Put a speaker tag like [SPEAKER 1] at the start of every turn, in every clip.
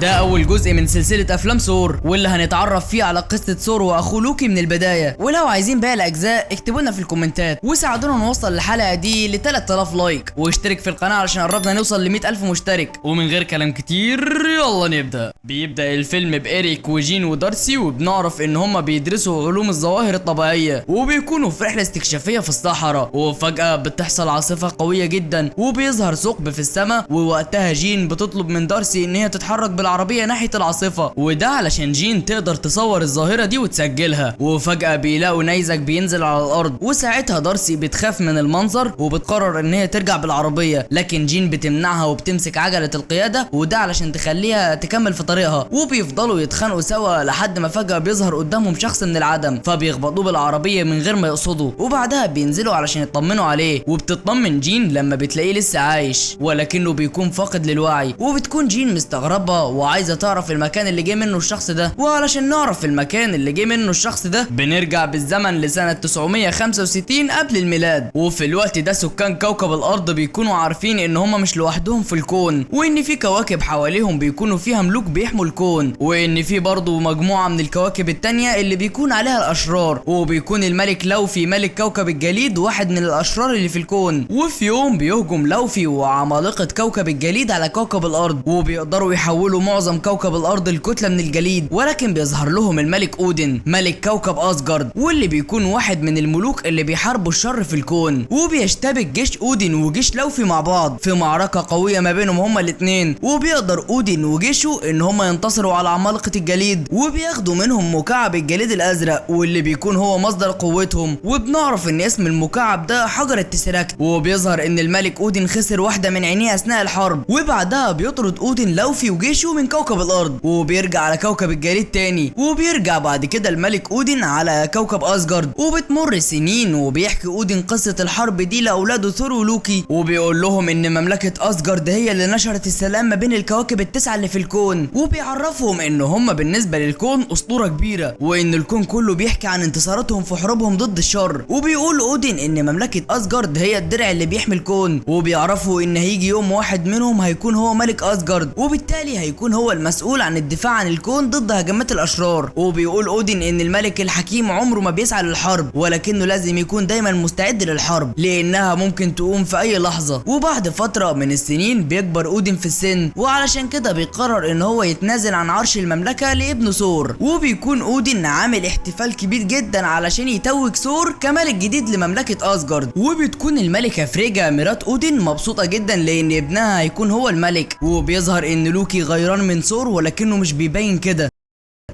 [SPEAKER 1] ده اول جزء من سلسلة افلام ثور، واللي هنتعرف فيه على قصة ثور واخوه لوكي من البداية. ولو عايزين باقي الاجزاء اكتبوا لنا في الكومنتات، وساعدونا نوصل الحلقة دي ل 3000 like، واشترك في القناة علشان قربنا نوصل ل 100000 مشترك. ومن غير كلام كتير يلا نبدا. بيبدا الفيلم بإريك وجين ودارسي، وبنعرف ان هما بيدرسوا علوم الظواهر الطبيعية، وبيكونوا في رحله استكشافيه في الصحراء. وفجاة بتحصل عاصفة قوية جدا، وبيظهر ثقب في السماء، ووقتها جين بتطلب من دارسي ان هي تتحرك بالعربية ناحية العاصفة، وده علشان جين تقدر تصور الظاهرة دي وتسجلها. وفجاة بيلاقوا نيزك بينزل على الارض، وساعتها دارسي بتخاف من المنظر وبتقرر ان هي ترجع بالعربية، لكن جين بتمنعها وبتمسك عجله القيادة، وده علشان تخليها تكمل في طريقها. وبيفضلوا يتخانقوا سوا لحد ما فجأة بيظهر قدامهم شخص من العدم، فبيخبطوه بالعربية من غير ما يقصدوا، وبعدها بينزلوا علشان يطمنوا عليه. وبتطمن جين لما بتلاقيه لسه عايش، ولكنه بيكون فاقد للوعي. وبتكون جين مستغربة وعايزة تعرف المكان اللي جه منه الشخص ده. وعلشان نعرف المكان اللي جه منه الشخص ده بنرجع بالزمن لسنة 965 قبل الميلاد. وفي الوقت ده سكان كوكب الأرض بيكونوا عارفين إن هما مش لوحدهم في الكون، وإن في كواكب حواليهم بيكونوا فيها ملوك بيحموا الكون، وان في برضه مجموعة من الكواكب التانية اللي بيكون عليها الاشرار، وبيكون الملك لوفي ملك كوكب الجليد واحد من الاشرار اللي في الكون. وفي يوم بيهجم لوفي وعمالقه كوكب الجليد على كوكب الارض، وبيقدروا يحولوا معظم كوكب الارض لكتله من الجليد، ولكن بيظهر لهم الملك اودن ملك كوكب اسجارد، واللي بيكون واحد من الملوك اللي بيحاربوا الشر في الكون. وبيشتبك جيش اودن وجيش لوفي مع بعض في معركة قوية ما بينهم هما الاثنين، وبيقدر اودن وجيشه ان هما ينتصروا على عمالقة الجليد، وبياخدوا منهم مكعب الجليد الازرق واللي بيكون هو مصدر قوتهم. وبنعرف ان اسم المكعب ده حجر التسراكت. وبيظهر ان الملك اودن خسر واحدة من عينيه اثناء الحرب، وبعدها بيطرد اودن لوفي وجيشه من كوكب الارض، وبيرجع على كوكب الجليد تاني. وبيرجع بعد كده الملك اودن على كوكب اسجارد، وبتمر سنين وبيحكي اودن قصة الحرب دي لاولاده ثور ولوكي، وبيقول لهم ان مملكة اسجارد هي اللي نشرت السلام ما بين الكواكب التسعة اللي في الكون، وبيعرفهم ان هم بالنسبة للكون اسطورة كبيرة، وان الكون كله بيحكي عن انتصاراتهم في حروبهم ضد الشر. وبيقول اودن ان مملكة اسجارد هي الدرع اللي بيحمي الكون، وبيعرفوا ان هيجي يوم واحد منهم هيكون هو ملك اسجارد، وبالتالي هيكون هو المسؤول عن الدفاع عن الكون ضد هجمات الاشرار. وبيقول اودن ان الملك الحكيم عمره ما بيسعى للحرب، ولكنه لازم يكون دايما مستعد للحرب لانها ممكن تقوم في اي لحظة. وبعد فترة من السنين بيكبر اودن في السن، وعلشان كده بيقرر ان هو يتنازل عن عرش المملكة لابنه ثور. وبيكون اودن عامل احتفال كبير جدا علشان يتوج ثور كملك جديد لمملكة اسجارد. وبتكون الملكة فريجا مرات اودن مبسوطة جدا لان ابنها هيكون هو الملك. وبيظهر ان لوكي غيران من ثور ولكنه مش بيبين كده.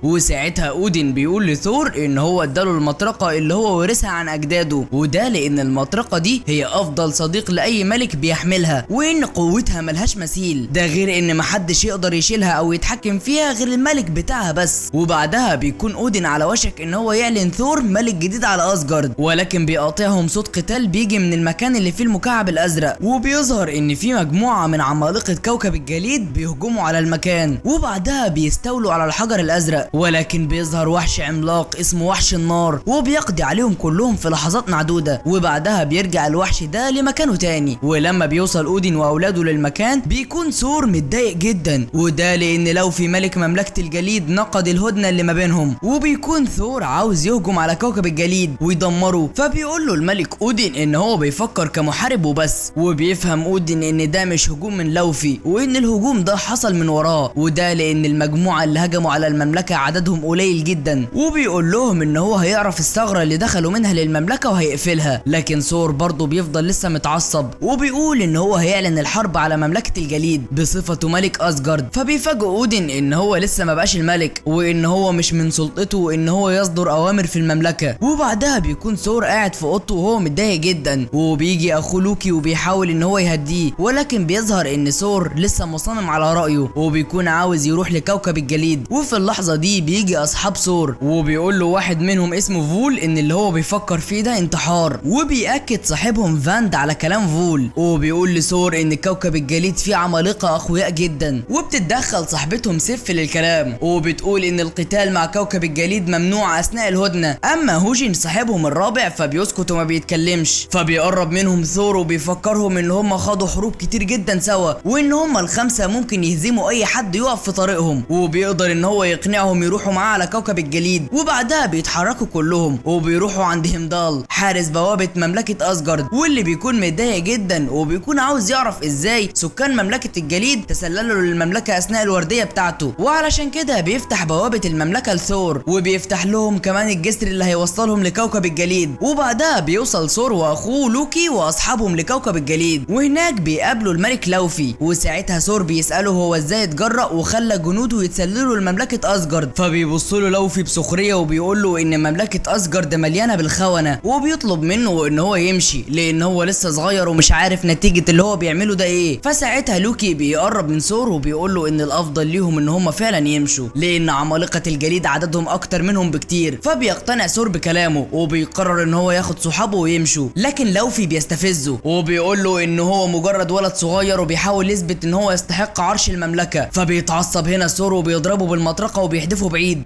[SPEAKER 1] وساعتها اودن بيقول لثور ان هو اداله المطرقة اللي هو ورثها عن اجداده، وده لان المطرقة دي هي افضل صديق لاي ملك بيحملها، وان قوتها ملهاش مثيل، ده غير ان محدش يقدر يشيلها او يتحكم فيها غير الملك بتاعها بس. وبعدها بيكون اودن على وشك ان هو يعلن ثور ملك جديد على اسجارد، ولكن بيقاطعهم صوت قتال بيجي من المكان اللي فيه المكعب الازرق، وبيظهر ان في مجموعة من عمالقة كوكب الجليد بيهجموا على المكان، وبعدها بيستولوا على الحجر الازرق، ولكن بيظهر وحش عملاق اسمه وحش النار وبيقضي عليهم كلهم في لحظات معدودة. وبعدها بيرجع الوحش ده لمكانه تاني، ولما بيوصل اودن واولاده للمكان بيكون ثور متضايق جدا، وده لان لوفي ملك مملكة الجليد نقض الهدنة اللي ما بينهم، وبيكون ثور عاوز يهجم على كوكب الجليد ويدمره. فبيقول له الملك اودن ان هو بيفكر كمحارب وبس، وبيفهم اودن ان ده مش هجوم من لوفي، وان الهجوم ده حصل من وراه، وده لان المجموعة اللي هجموا على المملكة عددهم قليل جدا. وبيقول لهم ان هو هيعرف الثغرة اللي دخلوا منها للمملكة وهيقفلها، لكن ثور برضه بيفضل لسه متعصب، وبيقول ان هو هيعلن الحرب على مملكة الجليد بصفته ملك اسجارد. فبيفاجئ اودن ان هو لسه ما بقاش الملك، وان هو مش من سلطته ان هو يصدر اوامر في المملكة. وبعدها بيكون ثور قاعد في اوضته وهو متضايق جدا، وبيجي اخوه لوكي وبيحاول ان هو يهديه، ولكن بيظهر ان ثور لسه مصمم على رأيه، وبيكون عاوز يروح لكوكب الجليد. وفي اللحظة دي دي بيجي اصحاب ثور وبيقول له واحد منهم اسمه فول ان اللي هو بيفكر فيه ده انتحار، وبيأكد صاحبهم فاند على كلام فول وبيقول لثور ان كوكب الجليد فيه عمالقة اقوياء جدا. وبتتدخل صاحبتهم سيف للكلام وبتقول ان القتال مع كوكب الجليد ممنوع اثناء الهدنة. اما هوجين صاحبهم الرابع فبيسكت وما بيتكلمش. فبيقرب منهم ثور وبيفكرهم ان هم خاضوا حروب كتير جدا سوا، وان هم الخمسة ممكن يهزموا اي حد يقف في طريقهم، وبيقدر ان هو يقنعهم يروحوا معاه على كوكب الجليد. وبعدها بيتحركوا كلهم وبيروحوا عند هيمدال حارس بوابة مملكة اسجارد، واللي بيكون متضايق جدا وبيكون عاوز يعرف ازاي سكان مملكة الجليد تسللوا للمملكة اثناء الوردية بتاعته، وعلشان كده بيفتح بوابة المملكة لثور وبيفتح لهم كمان الجسر اللي هيوصلهم لكوكب الجليد. وبعدها بيوصل ثور واخوه لوكي واصحابهم لكوكب الجليد، وهناك بيقابلوا الملك لوفي، وساعتها ثور بيسأله هو ازاي اتجرأ وخلى جنوده يتسللوا لمملكة اسجارد. فبيبص له لوفي بسخرية وبيقول له ان مملكة اسجارد مليانة بالخونة، وبيطلب منه ان هو يمشي لان هو لسه صغير ومش عارف نتيجة اللي هو بيعمله ده ايه. فساعتها لوكي بيقرب من ثور وبيقول له ان الافضل ليهم ان هم فعلا يمشوا لان عمالقة الجليد عددهم اكتر منهم بكتير. فبيقتنع ثور بكلامه وبيقرر ان هو ياخد صحابه ويمشوا، لكن لوفي بيستفزه وبيقول له ان هو مجرد ولد صغير وبيحاول يثبت ان هو يستحق عرش المملكة. فبيتعصب هنا ثور وبيضربه بالمطرقة وبيحدفه بعيد.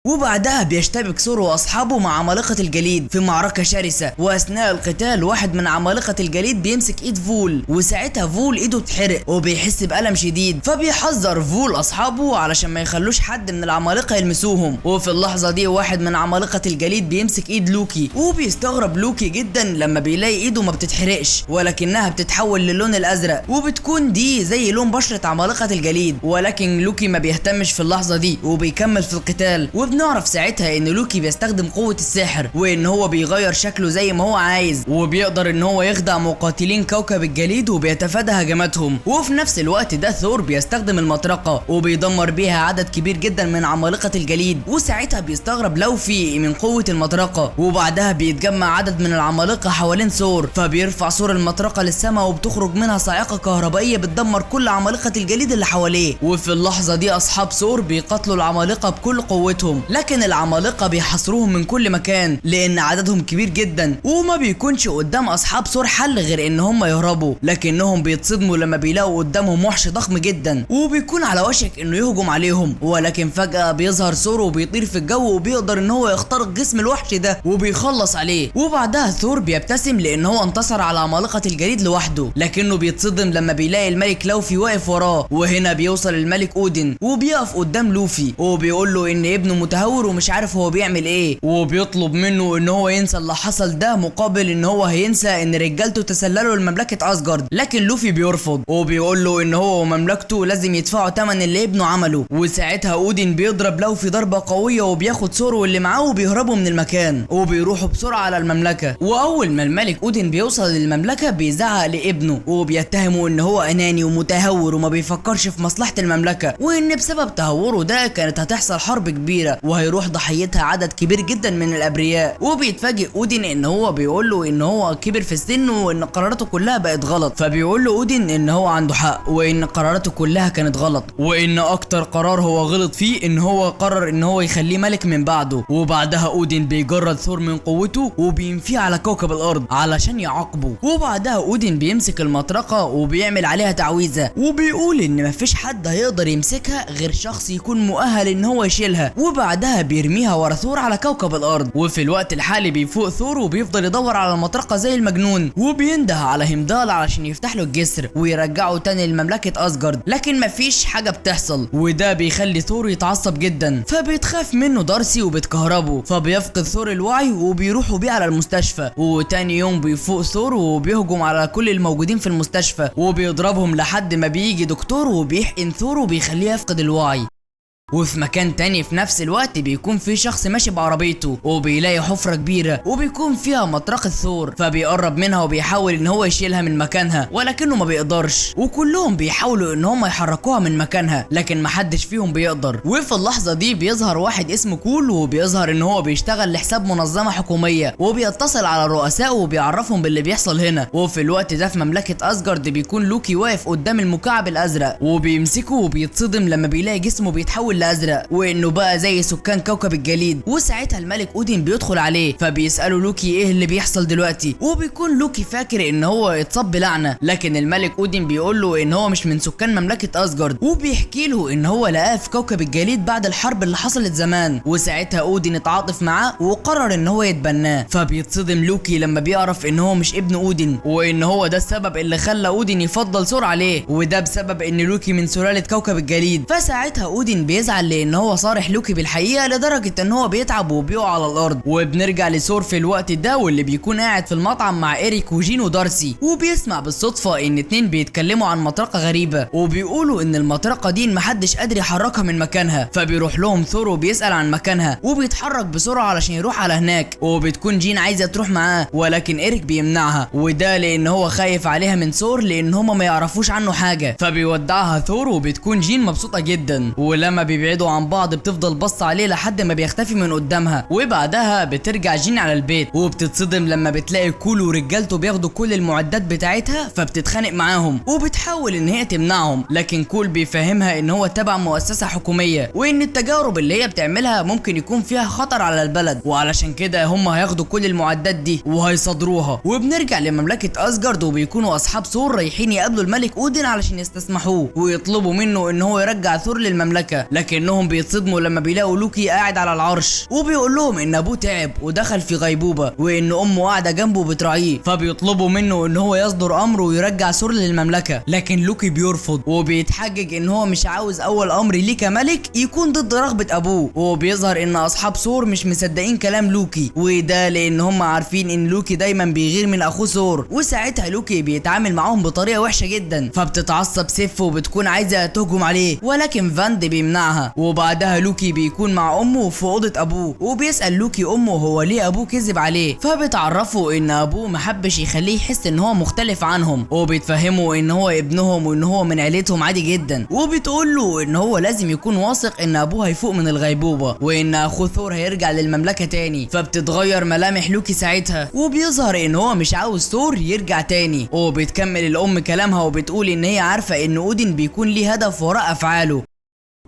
[SPEAKER 1] وبعدها بيشتبك ثور واصحابه مع عمالقة الجليد في معركة شرسة، واثناء القتال واحد من عمالقة الجليد بيمسك ايد فول، وساعتها فول ايده بتحرق وبيحس بألم شديد، فبيحذر فول اصحابه علشان ما يخلوش حد من العمالقة يلمسوهم. وفي اللحظة دي واحد من عمالقة الجليد بيمسك ايد لوكي، وبيستغرب لوكي جدا لما بيلاقي ايده ما بتتحرقش ولكنها بتتحول للون الازرق، وبتكون دي زي لون بشرة عمالقة الجليد. ولكن لوكي ما بيهتمش في اللحظة دي وبيكمل في القتال. وبنعرف ساعتها ان لوكي بيستخدم قوة السحر وان هو بيغير شكله زي ما هو عايز، وبيقدر ان هو يخدع مقاتلين كوكب الجليد وبيتفادى هجماتهم. وفي نفس الوقت ده ثور بيستخدم المطرقة وبيدمر بيها عدد كبير جدا من عمالقة الجليد، وساعتها بيستغرب لوفي من قوة المطرقة. وبعدها بيتجمع عدد من العمالقة حوالين ثور، فبيرفع ثور المطرقة للسماء وبتخرج منها صاعقة كهربائية بتدمر كل عمالقة الجليد اللي حواليه. وفي اللحظة دي اصحاب ثور بيقاتلوا العمالقة بكل قوتهم، لكن العمالقة بيحاصروهم من كل مكان لان عددهم كبير جدا، وما بيكونش قدام اصحاب ثور حل غير ان هم يهربوا. لكنهم بيتصدموا لما بيلاقوا قدامهم وحش ضخم جدا وبيكون على وشك انه يهجم عليهم، ولكن فجأة بيظهر ثور وبيطير في الجو وبيقدر ان هو يخترق جسم الوحش ده وبيخلص عليه. وبعدها ثور بيبتسم لان هو انتصر على عمالقة الجليد لوحده، لكنه بيتصدم لما بيلاقي الملك لوفي واقف وراه. وهنا بيوصل الملك اودن وبيقف قدام لوفي وبيقول له ان ابنه متهور ومش عارف هو بيعمل ايه، وبيطلب منه ان هو ينسى اللي حصل ده مقابل ان هو هينسى ان رجالته تسللوا لمملكة اسجارد. لكن لوفي بيرفض وبيقول له ان هو ومملكته لازم يدفعوا ثمن اللي ابنه عمله. وساعتها اودن بيضرب لوفي ضربة قوية وبياخد ثور واللي معاه وبيهربوا من المكان وبيروحوا بسرعة على المملكة. واول ما الملك اودن بيوصل للمملكة بيزعق لابنه وبيتهمه ان هو اناني ومتهور وما بيفكرش في مصلحة المملكة، وان بسبب تهوره ده كانت هتحصل حرب كبيرة وهيروح ضحيتها عدد كبير جدا من الابرياء. وبيتفاجئ اودن ان هو بيقول له ان هو كبر في السن وان قراراته كلها بقت غلط، فبيقول له اودن ان هو عنده حق وان قراراته كلها كانت غلط، وان اكتر قرار هو غلط فيه ان هو قرر ان هو يخليه ملك من بعده. وبعدها اودن بيجرد ثور من قوته وبينفيه على كوكب الارض علشان يعاقبه. وبعدها اودن بيمسك المطرقة وبيعمل عليها تعويذه وبيقول ان مفيش حد هيقدر يمسكها غير شخص يكون مؤهل ان هو يشيلها، وبعدها بيرميها ورا ثور على كوكب الارض. وفي الوقت الحالي بيفوق ثور وبيفضل يدور على المطرقة زي المجنون، وبينده على هيمدال علشان يفتح له الجسر ويرجعه تاني لمملكه اسجارد، لكن مفيش حاجة بتحصل، وده بيخلي ثور يتعصب جدا. فبتخاف منه دارسي وبتكهربه، فبيفقد ثور الوعي وبيروحوا بيه على المستشفى. وتاني يوم بيفوق ثور وبيهجم على كل الموجودين في المستشفى وبيضربهم لحد ما بيجي دكتور وبيحقن ثور وبيخليه يفقد الوعي. وفي مكان تاني في نفس الوقت بيكون في شخص ماشي بعربيته وبيلاقي حفرة كبيرة وبيكون فيها مطرقة ثور، فبيقرب منها وبيحاول ان هو يشيلها من مكانها ولكنه ما بيقدرش، وكلهم بيحاولوا ان هم يحركوها من مكانها لكن محدش فيهم بيقدر. وفي اللحظة دي بيظهر واحد اسمه كول، وبيظهر ان هو بيشتغل لحساب منظمة حكومية وبيتصل على الرؤساء وبيعرفهم باللي بيحصل هنا. وفي الوقت ده في مملكة اسجارد بيكون لوكي واقف قدام المكعب الازرق وبيمسكه وبيتصدم لما بيلاقي جسمه بيتحول لازرق وانه بقى زي سكان كوكب الجليد. وساعتها الملك اودين بيدخل عليه فبيساله لوكي ايه اللي بيحصل دلوقتي، وبيكون لوكي فاكر ان هو اتصاب بلعنه، لكن الملك اودين بيقول له ان هو مش من سكان مملكة اسجارد، وبيحكي له ان هو لقاه في كوكب الجليد بعد الحرب اللي حصلت زمان. وساعتها اودين اتعاطف معاه وقرر ان هو يتبناه. فبيتصدم لوكي لما بيعرف ان هو مش ابن اودين، وان هو ده السبب اللي خلى اودين يفضل ثور عليه، وده بسبب ان لوكي من سلالة كوكب الجليد. فساعتها اودين بيزعل لان هو صارح لوكي بالحقيقة لدرجة ان هو بيتعب وبيقع على الارض. وبنرجع لثور في الوقت ده واللي بيكون قاعد في المطعم مع إيريك وجين ودارسي، وبيسمع بالصدفة ان اتنين بيتكلموا عن مطرقه غريبة وبيقولوا ان المطرقة دي محدش قادر يحركها من مكانها. فبيروح لهم ثور وبيسأل عن مكانها وبيتحرك بسرعة علشان يروح على هناك، وبتكون جين عايزه تروح معاه ولكن إيريك بيمنعها، وده لان هو خايف عليها من ثور لان هما ما يعرفوش عنه حاجة. فبيودعها ثور وبتكون جين مبسوطة جدا، ولما بيبعدوا عن بعض بتفضل بص عليه لحد ما بيختفي من قدامها. وبعدها بترجع جين على البيت وبتتصدم لما بتلاقي كول ورجالته بياخدوا كل المعدات بتاعتها، فبتتخانق معاهم وبتحاول ان هي تمنعهم، لكن كول بيفهمها ان هو تبع مؤسسة حكومية وان التجارب اللي هي بتعملها ممكن يكون فيها خطر على البلد، وعلشان كده هم هياخدوا كل المعدات دي وهيصادروها. وبنرجع لمملكه اسجارد وبيكونوا اصحاب ثور رايحين يقابلوا الملك اودين علشان يستسمحوه ويطلبوا منه ان هو يرجع ثور للمملكة، لكنهم بيتصدموا لما بيلاقوا لوكي قاعد على العرش، وبيقول لهم ان ابوه تعب ودخل في غيبوبة وان امه قاعدة جنبه بتراعيه، فبيطلبوا منه ان هو يصدر امره ويرجع ثور للمملكة، لكن لوكي بيرفض وبيتحجج ان هو مش عاوز اول امر ليه كملك يكون ضد رغبة ابوه. وبيظهر ان اصحاب ثور مش مصدقين كلام لوكي، وده لان هم عارفين ان لوكي دايما بيغير من اخوه ثور، وساعتها لوكي بيتعامل معاهم بطريقة وحشة جدا، فبتتعصب سيف وبتكون عايزه تهجم عليه ولكن فاند بيمنعها. وبعدها لوكي بيكون مع امه في اوضة ابوه، وبيسال لوكي امه هو ليه ابوه كذب عليه، فبتعرفوا ان ابوه محبش يخليه يحس ان هو مختلف عنهم، وبيتفهموا ان هو ابنهم وان هو من عيلتهم عادي جدا، وبتقول له ان هو لازم يكون واثق ان ابوه هيفوق من الغيبوبه وان اخوه ثور هيرجع للمملكة تاني. فبتتغير ملامح لوكي ساعتها وبيظهر ان هو مش عاوز ثور يرجع تاني. وبتكمل الام كلامها وبتقول ان هي عارفه ان اودين بيكون ليه هدف وراء افعاله،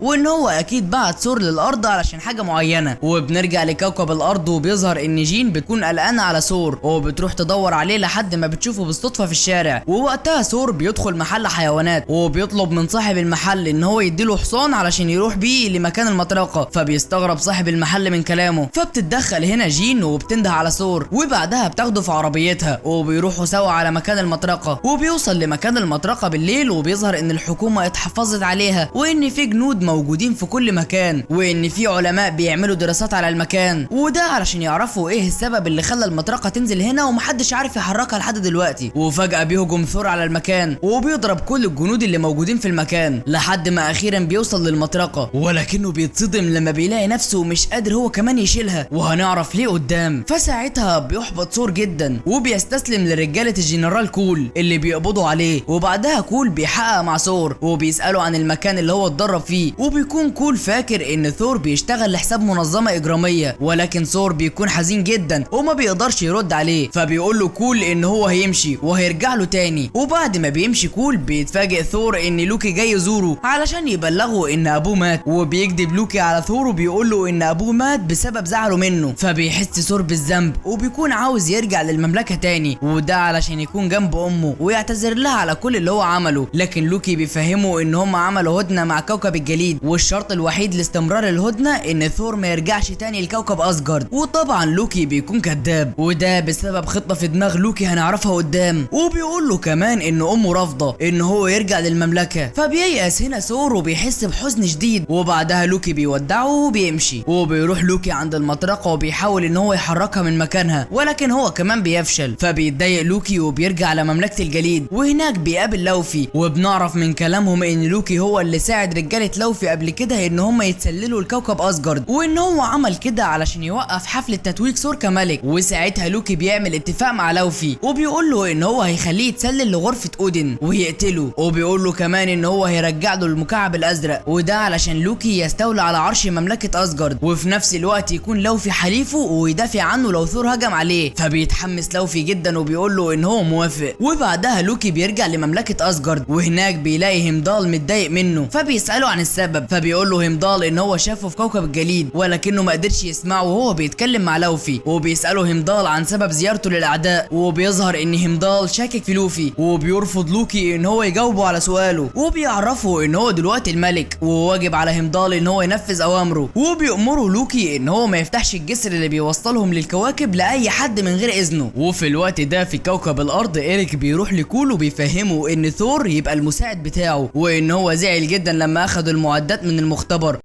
[SPEAKER 1] وان هو اكيد بعت ثور للارض علشان حاجة معينة. وبنرجع لكوكب الارض وبيظهر ان جين بتكون قلقانة على ثور وبتروح تدور عليه لحد ما بتشوفه بالصدفة في الشارع. ووقتها ثور بيدخل محل حيوانات وبيطلب من صاحب المحل ان هو يديله حصان علشان يروح بيه لمكان المطرقة، فبيستغرب صاحب المحل من كلامه. فبتتدخل هنا جين وبتنده على ثور، وبعدها بتاخده في عربيتها وبيروحوا سوا على مكان المطرقة. وبيوصل لمكان المطرقة بالليل وبيظهر ان الحكومة اتحفظت عليها وان في جنود موجودين في كل مكان وان في علماء بيعملوا دراسات على المكان، وده علشان يعرفوا ايه السبب اللي خلى المطرقة تنزل هنا ومحدش عارف يحركها لحد دلوقتي. وفجاة بيهجم ثور على المكان وبيضرب كل الجنود اللي موجودين في المكان لحد ما اخيرا بيوصل للمطرقه، ولكنه بيتصدم لما بيلاقي نفسه مش قادر هو كمان يشيلها، وهنعرف ليه قدام. فساعتها بيحبط ثور جدا وبيستسلم لرجاله الجنرال كول اللي بيقبضوا عليه. وبعدها كول بيحقق مع ثور وبيساله عن المكان اللي هو اتدرب فيه، وبيكون كول فاكر ان ثور بيشتغل لحساب منظمة اجراميه، ولكن ثور بيكون حزين جدا وما بيقدرش يرد عليه، فبيقول له كول ان هو هيمشي وهيرجع له تاني. وبعد ما بيمشي كول بيتفاجئ ثور ان لوكي جاي يزوره علشان يبلغه ان ابوه مات، وبيكذب لوكي على ثور وبيقول له ان ابوه مات بسبب زعله منه. فبيحس ثور بالذنب وبيكون عاوز يرجع للمملكة تاني، وده علشان يكون جنب امه ويعتذر لها على كل اللي هو عمله. لكن لوكي بيفهمه ان هم عملوا هدنة مع كوكب الجليد، والشرط الوحيد لاستمرار الهدنة ان ثور ما يرجعش تاني لكوكب اسجارد. وطبعا لوكي بيكون كذاب، وده بسبب خطه في دماغ لوكي هنعرفها قدام. وبيقول له كمان ان امه رافضه ان هو يرجع للمملكة، فبييأس هنا ثور وبيحس بحزن شديد. وبعدها لوكي بيودعه وبيمشي، وبيروح لوكي عند المطرقة وبيحاول ان هو يحركها من مكانها، ولكن هو كمان بيفشل. فبيتضايق لوكي وبيرجع لمملكه الجليد، وهناك بيقابل لوفي، وبنعرف من كلامهم ان لوكي هو اللي ساعد رجاله لوفي قبل كده ان هم يتسللوا لكوكب اسجارد، وان هو عمل كده علشان يوقف حفلة تتويج ثور كملك. وساعتها لوكي بيعمل اتفاق مع لوفي وبيقول له ان هو هيخليه يتسلل لغرفة اودين ويقتله، وبيقول له كمان ان هو هيرجع له المكعب الازرق، وده علشان لوكي يستولى على عرش مملكة اسجارد، وفي نفس الوقت يكون لوفي حليفة ويدافع عنه لو ثور هجم عليه. فبيتحمس لوفي جدا وبيقول له ان هو موافق. وبعدها لوكي بيرجع لمملكه اسجارد، وهناك بيلاقي هيمدال متضايق منه فبيساله عن السبب، السبب. فبيقول له هيمدال ان هو شافه في كوكب الجليد ولكنه ما قدرش يسمعه وهو بيتكلم مع لوفي. وبيساله هيمدال عن سبب زيارته للاعداء، وبيظهر ان هيمدال شاكك في لوفي، وبيرفض لوكي ان هو يجاوبه على سؤاله، وبيعرفه ان هو دلوقتي الملك وواجب على هيمدال ان هو ينفذ اوامره. وبيأمره لوكي ان هو ما يفتحش الجسر اللي بيوصلهم للكواكب لاي حد من غير اذنه. وفي الوقت ده في كوكب الارض إيريك بيروح لكول وبيفهمه ان ثور يبقى المساعد بتاعه، وان هو زعل جدا لما اخدوا المعدات من المختبر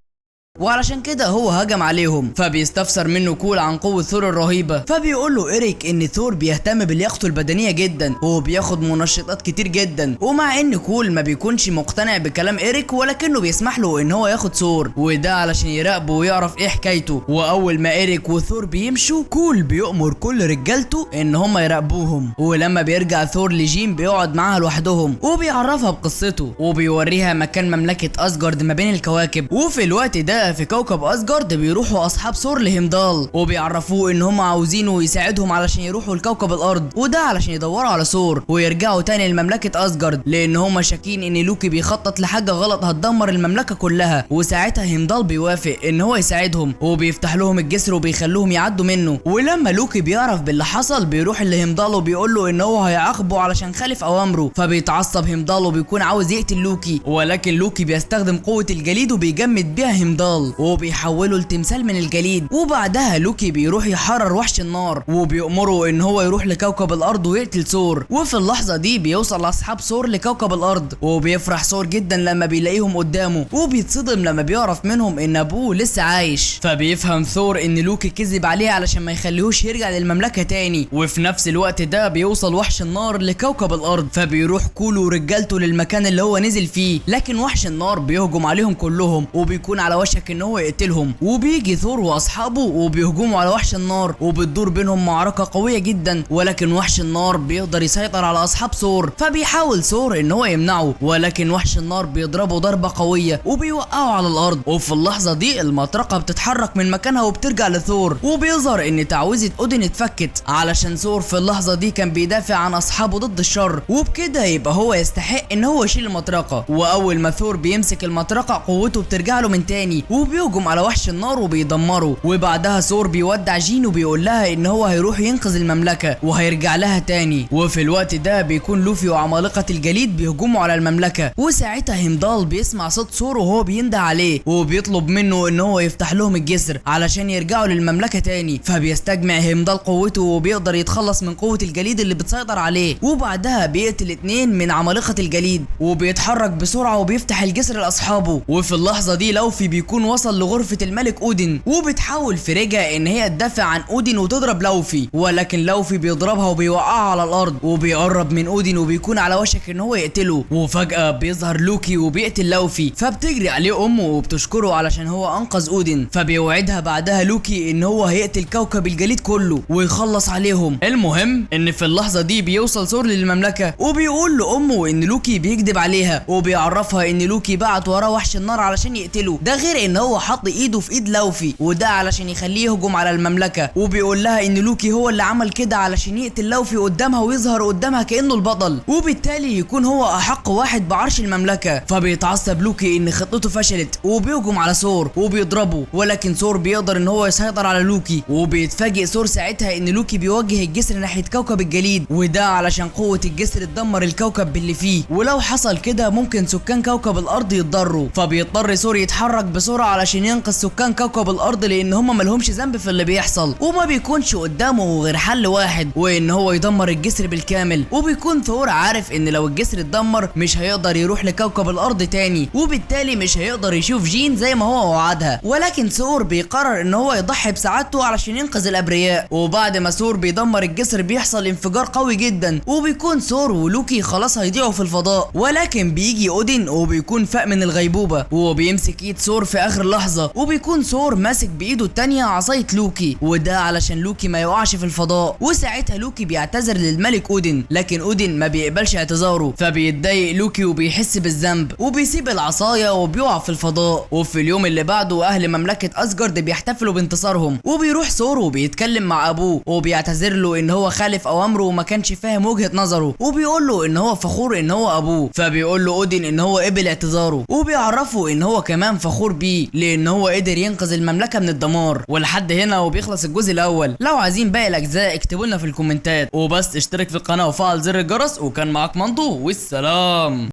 [SPEAKER 1] وعلشان كده هو هجم عليهم. فبيستفسر منه كول عن قوة ثور الرهيبة، فبيقول له إيريك ان ثور بيهتم بلياقته البدنية جدا وبياخد منشطات كتير جدا. ومع ان كول ما بيكونش مقتنع بكلام إيريك ولكنه بيسمح له ان هو ياخد ثور، وده علشان يراقبه ويعرف ايه حكايته. واول ما إيريك وثور بيمشوا كول بيأمر كل رجالته ان هم يراقبوهم. ولما بيرجع ثور لجين بيقعد معاها لوحدهم وبيعرفها بقصته وبيوريها مكان مملكة أسجارد ما بين الكواكب. وفي الوقت ده في كوكب أسجارد بيروحوا اصحاب ثور لهيمدال وبيعرفوه ان هم عاوزينه يساعدهم علشان يروحوا لكوكب الارض، وده علشان يدوروا على ثور ويرجعوا تاني لمملكة أسجارد، لان هم شاكين ان لوكي بيخطط لحاجة غلط هتدمر المملكة كلها. وساعتها هيمدال بيوافق ان هو يساعدهم وبيفتح لهم الجسر وبيخلوهم يعدوا منه. ولما لوكي بيعرف باللي حصل بيروح لهيمدال وبيقول له ان هو هيعاقبه علشان خالف اوامره. فبيتعصب هيمدال وبيكون عاوز يقتل لوكي، ولكن لوكي بيستخدم قوة الجليد وبيجمد بيها هيمدال وبيحوله لتمثال من الجليد. وبعدها لوكي بيروح يحرر وحش النار وبيأمره ان هو يروح لكوكب الارض ويقتل ثور. وفي اللحظة دي بيوصل اصحاب ثور لكوكب الارض، وبيفرح ثور جدا لما بيلاقيهم قدامه، وبيتصدم لما بيعرف منهم ان ابوه لسه عايش. فبيفهم ثور ان لوكي كذب عليه علشان ما يخليهوش يرجع للمملكة تاني. وفي نفس الوقت ده بيوصل وحش النار لكوكب الارض، فبيروح كولو ورجالته للمكان اللي هو نزل فيه، لكن وحش النار بيهجم عليهم كلهم وبيكون على وشك ان هو يقتلهم. وبيجي ثور واصحابه وبيهجموا على وحش النار وبتدور بينهم معركة قوية جدا، ولكن وحش النار بيقدر يسيطر على اصحاب ثور. فبيحاول ثور ان هو يمنعه، ولكن وحش النار بيضربه ضربه قوية وبيوقعه على الارض. وفي اللحظة دي المطرقة بتتحرك من مكانها وبترجع لثور، وبيظهر ان تعويذه اودين اتفكت علشان ثور في اللحظة دي كان بيدافع عن اصحابه ضد الشر، وبكده يبقى هو يستحق ان هو يشيل المطرقة. واول ما ثور بيمسك المطرقة قوته بترجع له من تاني وبيهجم على وحش النار وبيدمره. وبعدها ثور بيودع جين وبيقول لها ان هو هيروح ينقذ المملكة وهيرجع لها تاني. وفي الوقت ده بيكون لوفي وعمالقه الجليد بيهجموا على المملكة، وساعتها هيمدال بيسمع صوت ثور وهو بينده عليه وبيطلب منه ان هو يفتح لهم الجسر علشان يرجعوا للمملكة تاني. فبيستجمع هيمدال قوته وبيقدر يتخلص من قوة الجليد اللي بتسيطر عليه، وبعدها بيقتل 2 من عمالقة الجليد وبيتحرك بسرعة وبيفتح الجسر لاصحابه. وفي اللحظة دي لوفي بيكون وصل لغرفة الملك اودين، وبتحاول فريجا ان هي تدافع عن اودين وتضرب لوفي، ولكن لوفي بيضربها وبيوقعها على الارض وبيقرب من اودين وبيكون على وشك ان هو يقتله. وفجأة بيظهر لوكي وبيقتل لوفي، فبتجري عليه امه وبتشكره علشان هو انقذ اودين. فبيوعدها بعدها لوكي ان هو هيقتل كوكب الجليد كله ويخلص عليهم. المهم ان في اللحظة دي بيوصل ثور للمملكة وبيقول لامه ان لوكي بيكذب عليها، وبيعرفها ان لوكي بعت وراه وحش النار علشان يقتله، ده غير ان هو حط ايده في ايد لوفي وده علشان يخليه يهجم على المملكة. وبيقول لها ان لوكي هو اللي عمل كده علشان يقتل لوفي قدامها ويظهر قدامها كانه البطل، وبالتالي يكون هو احق واحد بعرش المملكة. فبيتعصب لوكي ان خطته فشلت وبيهجم على ثور وبيضربه، ولكن ثور بيقدر ان هو يسيطر على لوكي. وبيتفاجئ ثور ساعتها ان لوكي بيوجه الجسر ناحية كوكب الجليد، وده علشان قوة الجسر تدمر الكوكب باللي فيه، ولو حصل كده ممكن سكان كوكب الارض يتضروا. فبيضطر ثور يتحرك بسرعة علشان ينقذ سكان كوكب الارض لان هم مالهمش ذنب في اللي بيحصل، وما بيكونش قدامه غير حل واحد وان هو يدمر الجسر بالكامل. وبيكون ثور عارف ان لو الجسر اتدمر مش هيقدر يروح لكوكب الارض تاني، وبالتالي مش هيقدر يشوف جين زي ما هو وعدها. ولكن ثور بيقرر ان هو يضحي بسعادته علشان ينقذ الابرياء. وبعد ما ثور بيدمر الجسر بيحصل انفجار قوي جدا، وبيكون ثور ولوكي خلاص هيضيعوا في الفضاء، ولكن بيجي اودين وبيكون فاق من الغيبوبه وبيمسك ايد ثور في اخر اخر لحظة، وبيكون ثور ماسك بايده التانية عصاية لوكي، وده علشان لوكي ما يقعش في الفضاء. وساعتها لوكي بيعتذر للملك اودين، لكن اودين ما بيقبلش اعتذاره، فبيتضايق لوكي وبيحس بالذنب وبيسيب العصاية وبيقع في الفضاء. وفي اليوم اللي بعده اهل مملكة اسجارد بيحتفلوا بانتصارهم، وبيروح ثور وبيتكلم مع ابوه وبيعتذر له ان هو خالف اوامره وما كانش فاهم وجهة نظره، وبيقول له ان هو فخور ان هو ابوه. فبيقول له اودين ان هو قبل اعتذاره، وبيعرفه ان هو كمان فخور بيه لان هو قدر ينقذ المملكة من الدمار. ولحد هنا وبيخلص الجزء الاول. لو عايزين باقي الاجزاء اكتبوا لنا في الكومنتات، وبس اشترك في القناة وفعل زر الجرس، وكان معاك مندو، والسلام.